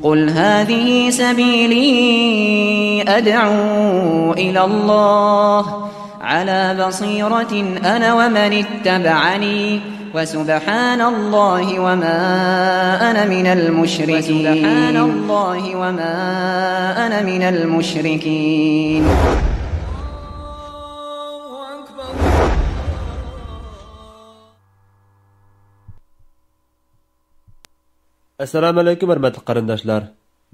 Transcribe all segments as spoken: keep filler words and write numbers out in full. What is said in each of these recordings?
قل هذه سبيلي أدعو إلى الله على بصيرة أنا ومن اتبعني وسبحان الله وما أنا من المشركين. وسبحان الله وما أنا من المشركين. ئەسسالامۇ ئەلەيكۇم، ھۆرمەتلىك قېرىنداشلار.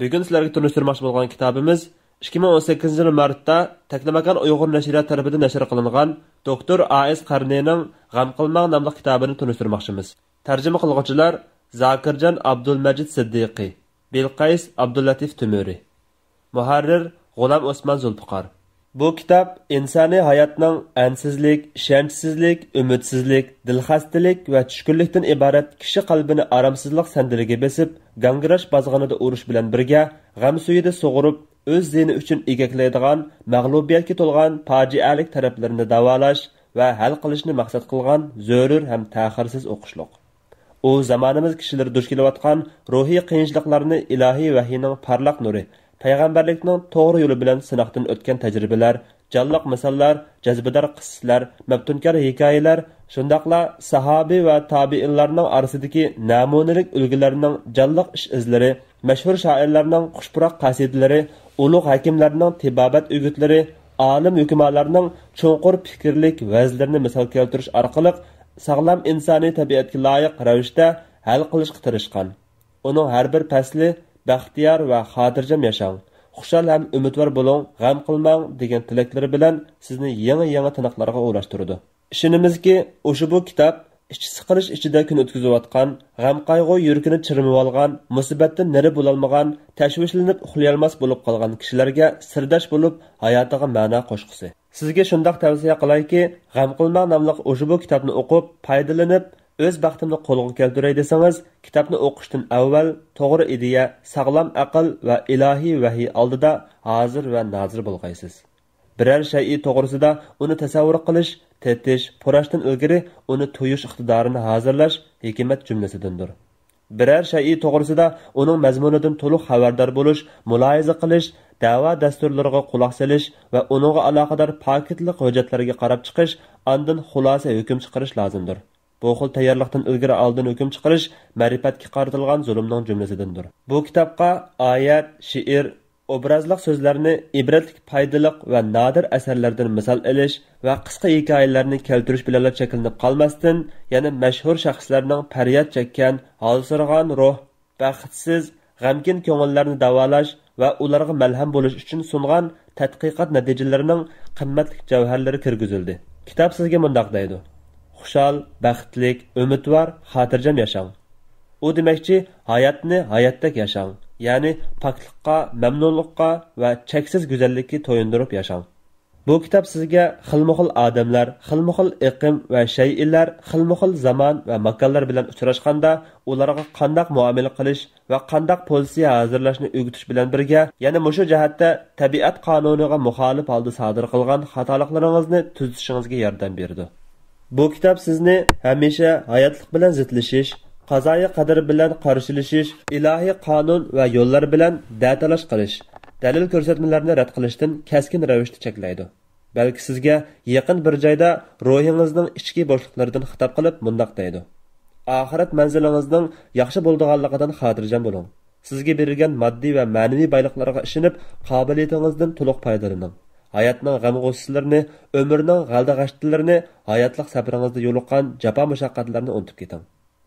بۈگۈن سىلەرگە تونۇشتۇرماقچى بولغان كىتابىمىز ئىككى مىڭ ئون سەككىزىنچى يىل مارتتا تەكلىماكان ئۇيغۇر نەشرىيات تەرىپىدىن نەشر قىلىنغان دوكتور ئا ئېس قەرنىينىڭ غەم قىلماڭ ناملىق كىتابىنى تونۇشتۇرماقچىمىز. تەرجىمە قىلغۇچىلار زاكىرجان ئابدۇلمەجىت سىددىقى، بىلقەيس ئابدۇللەتىپ تۆمۈرى. مۇھەررىر غۇلام ئوسمان زۇلپىقار. بۇ كىتاب ئىنسانىي ھاياتنىڭ ئەنسىزلىك، ئىشەنچسىزلىك، ئۈمىدسىزلىك، دىلخەستىلىك ۋە چۈشكۈنلۈكتىن ئىبارەت كىشى قەلبىنى ئارامسىزلىق سەندىلىگە بېسىپ، گاڭگىراش بازغىنىدا ئۇرۇش بىلەن بىرگە، غەم سۈيىدە سۇغۇرۇپ، ئۆز زىيىنى ئۈچۈن ئىگەكلەيدىغان، مەغلۇبىيەتكە تولغان پاجىئەلىك تەرەپلىرىنى داۋالاش ۋە ھەل قىلىشنى مەقسەت قىلغان زۆرۈر ھەم تەخىرسىز ئوقۇشلۇق. ئۇ زامانىمىز كىشىلىرى دۇچ كېلىۋاتقان روھىي قىيىنچىلىقلارنى ئىلاھىي ۋەھىينىڭ پارلاق نۇرى، پەيغەمبەرلىكنىڭ توغرا يولى بىلەن سىناقتىن ئۆتكەن تەجرىبىلەر، جانلىق مىساللار، جەزبىدار قىسسىلەر، مەپتۇنكار ھېكايىلەر، شۇنداقلا ساھابى ۋە تابىئىنلارنىڭ ئارىسىدىكى نەمۇنىلىك ئۈلگىلەرنىڭ جانلىق ئىش ئىزلىرى، مەشھۇر شائىرلارنىڭ خۇشپۇراق قەسىدىلىرى، ئۇلۇغ ھەكىملەرنىڭ تېبابەت ئۆگۈتلىرى، ئالىم ھۆكۈمالارنىڭ چوڭقۇر پىكىرلىك ۋەزلىرىنى مىسال كەلتۈرۈش ئارقىلىق، ساغلام ئىنسانىي تەبىئەتكە لايىق رەۋىشتە ھەل قىلىشقا تىرىشقان. ئۇنىڭ ھەر بىر پەسلى «بەختىيار ۋە خاتىرجەم ياشاڭ، خۇشال ھەم ئۈمىدۋار بولۇڭ، غەم قىلماڭ» دېگەن تىلەكلىرى بىلەن سىزنى يېڭى-يېڭى تىنىقلارغا ئۇلاشتۇرىدۇ. ئىشىنىمىزكى، ئۇشبۇ كىتاب ئىچى سىقىلىش ئىچىدە كۈن ئۆتكۈزۈۋاتقان، غەم-قايغۇ يۈرىكىنى چىرمىۋالغان، مۇسىبەتتىن نېرى بولالمىغان، تەشۋىشلىنىپ ئۇخلىيالماس بولۇپ قالغان كىشىلەرگە سىرداش بولۇپ، ھاياتىغا مەنا قوشقۇسى. سىزگە شۇنداق تەۋسىيە قىلايكى، «غەم قىلماڭ» ناملىق ئۇشبۇ كىتابنى ئوقۇپ، پايدىلىنىپ، «ئۆز بەختىمنى قولغا كەلتۈرەي» دېسىڭىز، كىتابنى ئوقۇشتىن ئەۋۋەل توغرا ئىدىيە، ساغلام ئەقىل ۋە ئىلاھىي ۋەھىي ئالدىدا ھازىر ۋە نازىر بولغايسىز. بىرەر شەيئى توغرىسىدا ئۇنى تەسەۋۋۇر قىلىش، تېتىش، پۇراشتىن ئىلگىرى ئۇنى تۇيۇش ئىقتىدارىنى ھازىرلاش ھېكمەت جۈملىسىدىندۇر. بىرەر شەيئى توغرىسىدا ئۇنىڭ مەزمۇنىدىن تولۇق خەۋەردار بولۇش، مۇلاھىزە قىلىش، دەۋا دەستۇرلىرىغا قۇلاق سېلىش ۋە ئۇنىڭغا ئالاقىدار پاكىتلىق ھۆججەتلەرگە قاراپ چىقىش، ئاندىن خۇلاسە ھۆكۈم چىقىرىش لازىمدۇر. بۇ خىل تەييارلىقتىن ئىلگىرى ئالدىن ھۆكۈم چىقىرىش مەرىپەتكە قارىتىلغان زۇلۇمنىڭ جۈملىسىدىندۇر. بۇ كىتابقا ئايەت، شېئىر، ئوبرازلىق سۆزلەرنى ئىبرەتلىك، پايدىلىق ۋە نادىر ئەسەرلەردىن مىسال ئېلىش ۋە قىسقا ھېكايىلەرنى كەلتۈرۈش بىلەنلا چەكلىنىپ قالماستىن، يەنە مەشھۇر شەخسلەرنىڭ پەرياد چەككەن، ھالسىرىغان روھ، بەختسىز، غەمكىن كۆڭۈللەرنى داۋالاش ۋە ئۇلارغا مەلھەم بولۇش ئۈچۈن سۇنغان تەتقىقات نەتىجىلىرىنىڭ قىممەتلىك جەۋھەرلىرى كىرگۈزۈلدى. كىتاب سىزگە مۇنداق دەيدۇ: خۇشال، بەختلىك، ئۈمىدۋار، خاتىرجەم ياشاڭ. ئۇ دېمەكچى، ھاياتنى ھاياتتەك ياشاڭ، يەنى پاكلىققا، مەمنۇنلۇققا ۋە چەكسىز گۈزەللىككە تويۇندۇرۇپ ياشاڭ. بۇ كىتاب سىزگە خىلمۇخىل ئادەملەر، خىلمۇخىل ئېقىم ۋە شەيئىلەر، خىلمۇخىل زامان ۋە ماكانلار بىلەن ئۇچراشقاندا، ئۇلارغا قانداق مۇئامىلە قىلىش ۋە قانداق پوزىتسىيە ھازىرلاشنى ئۆگىتىش بىلەن بىرگە، يەنە مۇشۇ جەھەتتە تەبىئەت قانۇنىغا مۇخالىپ ھالدا سادىر قىلغان خاتالىقلىرىڭىزنى تۈزىتىشىڭىزگە ياردەم بېرىدۇ. بۇ كىتاب سىزنى ھەمىشە ھاياتلىق بىلەن زىتلىشىش، قازايى قەدەر بىلەن قارشىلىشىش، ئىلاھىي قانۇن ۋە يوللار بىلەن دەتالاش قىلىش، دەلىل كۆرسەتمىلەرنى رەت قىلىشتىن كەسكىن رەۋىشتە چەكلەيدۇ. بەلكى سىزگە يېقىن بىر جايدا روھىڭىزنىڭ ئىچكى بوشلۇقلىرىدىن خىتاب قىلىپ مۇنداق دەيدۇ: ئاخىرەت مەنزىلىڭىزنىڭ ياخشى بولىدىغانلىقىدىن خاتىرجەم بولۇڭ. سىزگە بېرىلگەن ماددىي ۋە مەنىۋى بايلىقلارغا ئىشىنىپ، قابىلىيىتىڭىزدىن تولۇق پايدىلىنىڭ. ھاياتنىڭ غەم-غۇسسىلىرىنى، ئۆمۈرنىڭ غەلدە-غەشتلىرىنى، ھاياتلىق سەپىرىڭىزدە يولۇققان جاپا-مۇشەققەتلەرنى ئۇنتۇپ كېتىڭ.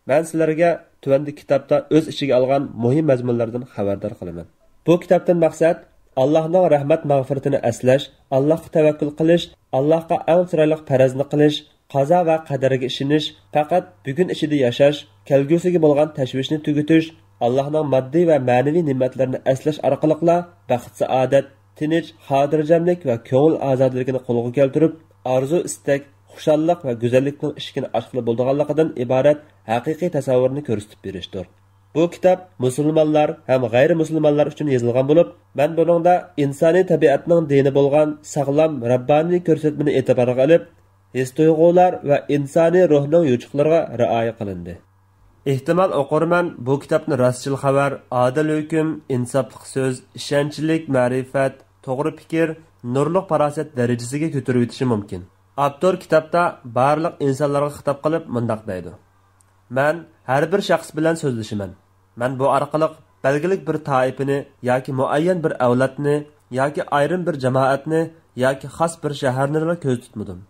مەن سىلەرگە تۆۋەندىكى كىتابتا ئۆز ئىچىگە ئالغان مۇھىم مەزمۇنلاردىن خەۋەردار قىلىمەن. بۇ كىتابتىن مەقسەت، ئاللاھنىڭ رەھمەت-مەغپىرىتىنى ئەسلەش، ئاللاھقا تەۋەككۈل قىلىش، ئاللاھقا ئەڭ چىرايلىق پەرەزنى قىلىش، قازا ۋە قەدەرگە ئىشىنىش، پەقەت بۈگۈن ئىچىدە ياشاش، كەلگۈسىگە بولغان تەشۋىشنى تۈگىتىش، ئاللاھنىڭ ماددىي ۋە مەنىۋى نېمەتلىرىنى ئەسلەش ئارقىلىقلا بەخت-سائادەت، تىنچ، خاتىرجەملىك ۋە كۆڭۈل ئازادىلىكىنى قولغا كەلتۈرۈپ، ئارزۇ-ئىستەك، خۇشاللىق ۋە گۈزەللىكنىڭ ئىشىكىنى ئاچقىلى بولىدىغانلىقىدىن ئىبارەت ھەقىقىي تەسەۋۋۇرنى كۆرسىتىپ بېرىشتۇر. بۇ كىتاب مۇسۇلمانلار ھەم غەيرىي مۇسۇلمانلار ئۈچۈن يېزىلغان بولۇپ، مەن بۇنىڭدا ئىنسانىي تەبىئەتنىڭ دىنى بولغان ساغلام رەببانىي كۆرسەتمىنى ئېتىبارغا ئېلىپ، ھېس-تۇيغۇلار ۋە ئىنسانىي روھنىڭ يوچۇقلىرىغا رىئايە قىلىندى. ئېھتىمال ئوقۇرمەن بۇ كىتابنى راستچىل خەۋەر، ئادىل ھۆكۈم، ئىنساپلىق سۆز، ئىشەنچلىك مەرىپەت، توغرا پىكىر، نۇرلۇق پاراسەت دەرىجىسىگە كۆتۈرۈۋېتىشى مۇمكىن. ئاپتور كىتابتا بارلىق ئىنسانلارغا خىتاب قىلىپ مۇنداق دەيدۇ: مەن ھەر بىر شەخس بىلەن سۆزلىشىمەن. مەن بۇ ئارقىلىق بەلگىلىك بىر تائىپىنى ياكى مۇئەييەن بىر ئەۋلادنى ياكى ئايرىم بىر جامائەتنى ياكى خاس بىر شەھەرنىلا كۆزدە تۇتمىدىم.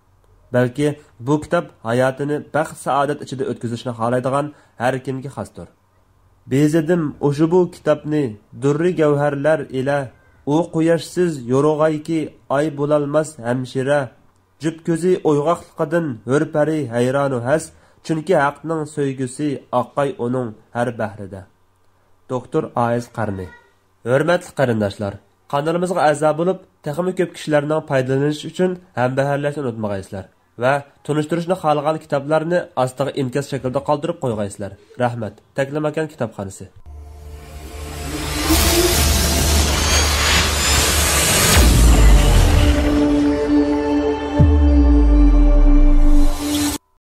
بەلكى بۇ كىتاب ھاياتىنى بەخت-سائادەت ئىچىدە ئۆتكۈزۈشنى خالايدىغان ھەر كىمگە خاستۇر. بېزىدىم ئۇشبۇ كىتابنى دۇررى گەۋھەرلەر ئىلە، ئۇ قۇياشسىز يورۇغايكى ئاي بولالماس ھەمشىرە. جۈپ كۆزى ئويغاقلىقىدىن ھۆر پەرى ھەيرانۇ ھەس، چۈنكى ھەقنىڭ سۆيگۈسى ئاققاي ئۇنىڭ ھەر بەھرىدە. دوكتور ئائىز قەرنى. ھۆرمەتلىك قېرىنداشلار، قانىلىمىزغا ئەزا بولۇپ، تېخىمۇ كۆپ كىشىلەرنىڭ پايدىلىنىشى ئۈچۈن ھەمبەھىرلەشنى ئۇنتۇمىغايسىلەر ۋە تونۇشتۇرۇشنى خالىغان كىتابلارنى ئاستىغا ئىنكاس شەكلىدە قالدۇرۇپ قويغايسىلەر. رەھمەت. تەكلىماكان كىتابخانىسى.